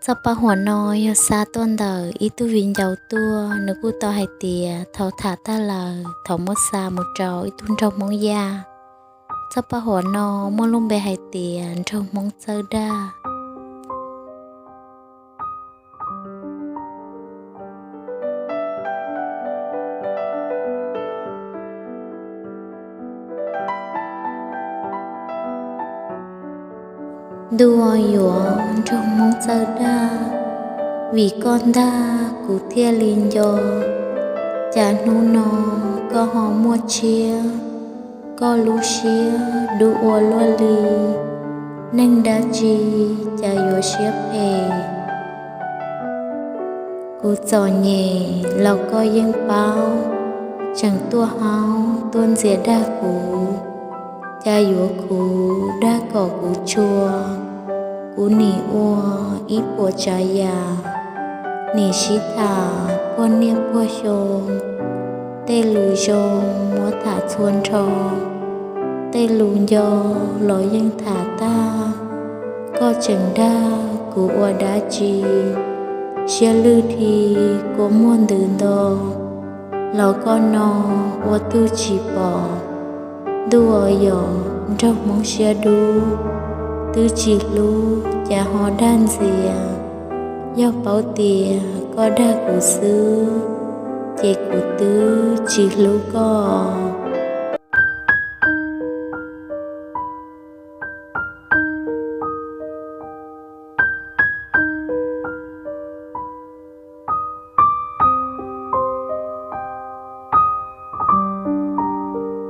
Txoj paj huam no yog xa tuaj ntawm ib tug viv ncaus tuaj, nws kuj tau hais tias thaum tham tag lawm thov muab xa mus rau ib tug nraug Hmoob Yaj. Txoj paj huam no muaj lub npe hais tias nraug Hmoob txawj dag. Ntuj yuav nraug Hmoob txawj dag, vim koj ntag kuv thiaj li nco. Cas hnub no koj ho muaj tshiab, koj lub siab dub ua luaj li, neeg dab tsi cas yuav siab phem. Kuv txom nyem los koj yeej paub, tseem tuaj haub tuaj ntxias dag kuv, cas yuav khuv dag kom kuv tshua. Kuv nim ua ib puas tsav yam, nim sib tham puag niaj puag xyoo, tej lus zoo muab tham txhua nrho, tej lus nco los yeej tham tag. Koj tseem dag kuv ua dab tsi, siab lwj dhi kua muag ntws nto, los koj no ua tug tsis pom. Ntuj aw yog nraug Hmoob siab dub, twb tsis hlub cas ho dag ntxias. Yog paub tias koj dag kuv xwb, ces kuv twb tsis hlub koj.